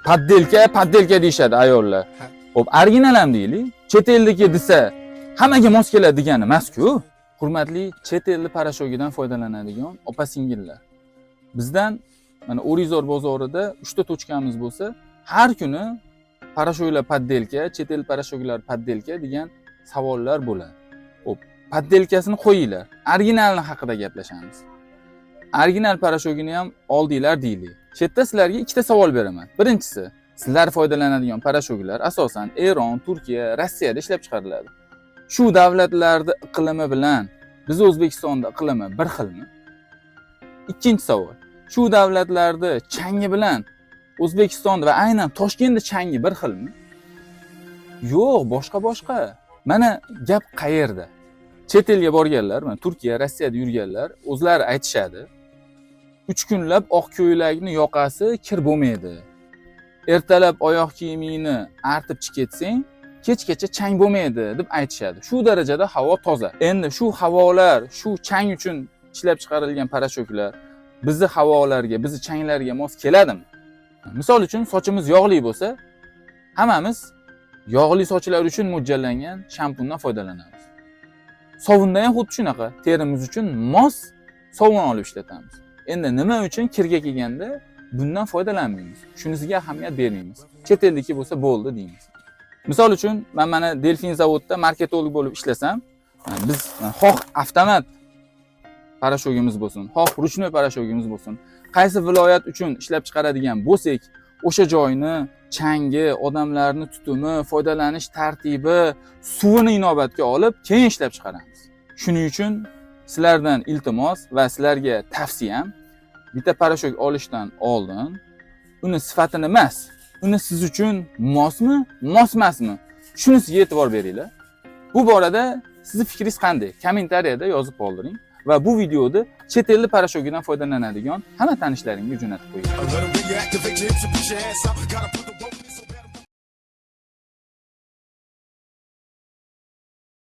Подделка, подделка deyishadi ayollar. Xo'p, original ham deylik. Chet elniki desa, hammaga mos keladi degani emas-ku. Hurmatli chet elni порошок idan foydalanadigan opa-singillar. Bizdan mana O'rizor bozorida 3 ta точка miz bo'lsa, har kuni порошок lar подделка, chet el порошок lari подделка degan savollar bo'ladi. Xo'p, подделка sini qo'yinglar. Originalni haqida gaplashamiz. Original порошок ini ham oldinglar deylik. Shu yerda sizlarga ikkita savol beraman. Birinchisi, sizlar foydalanadigan порошок lar asosan Eron, Turkiya, Rossiyada ishlab chiqariladi. Shu davlatlarda iqlimi bilan biz O'zbekistonda iqlimi bir xilmi? Ikkinchi savol. Shu davlatlarda changi bilan O'zbekistonda va aynan Toshkentda changi bir xilmi? Yo'q, boshqa boshqa. Mana gap qayerda? Chet elga borganlar, mana Turkiya, Rossiyada yurganlar o'zlari aytishadi. 3 kunlab oq ko'ylakni yoqasi kir bo'lmaydi. Ertalab oyoq kiyimingni artib chiqib ketsang, kechgacha chang bo'lmaydi deb aytishadi. Shu darajada havo toza. Endi shu havolar, shu chang uchun ishlab chiqarilgan порошок lar bizni havolarga, bizni changlarga mos keladimi? Misol uchun, sochimiz yog'li bo'lsa, hammamiz yog'li sochlar uchun mo'ljallangan shampundan foydalanamiz. Sovunda ham xuddi shunaqa, terimiz uchun mos sovun olib ishlatamiz. Endi nima uchun kirga kelganda bundan foydalanmaymiz? Shunisiga ahamiyat bermaymiz. Chet elniki bo'lsa bo'ldi deymiz. Misol uchun, men mana Delfin zavodda marketolog bo'lib ishlasam, biz xoh avtomat порошок imiz bo'lsin, xoh ручной порошок imiz bo'lsin, qaysi viloyat uchun ishlab chiqaradigan bo'lsak, o'sha joyni changi, odamlarni tutumi, foydalanish tartibi, suvini inobatga olib, keyin ishlab chiqaramiz. Shuning uchun sizlardan iltimos va sizlarga tavsiyam, bitta порошок olishdan oldin uni sifatini emas, uni siz uchun mosmi, mos emasmi, shunisiga e'tibor beringlar. Bu borada sizni fikringiz qanday? Kommentariyada yozib qoldiring va bu videoni chet elli порошок idan foydalanadigan hamma tanishlaringga jo'natib qo'ying. A little reactivate your hips and push your ass out. Gotta put the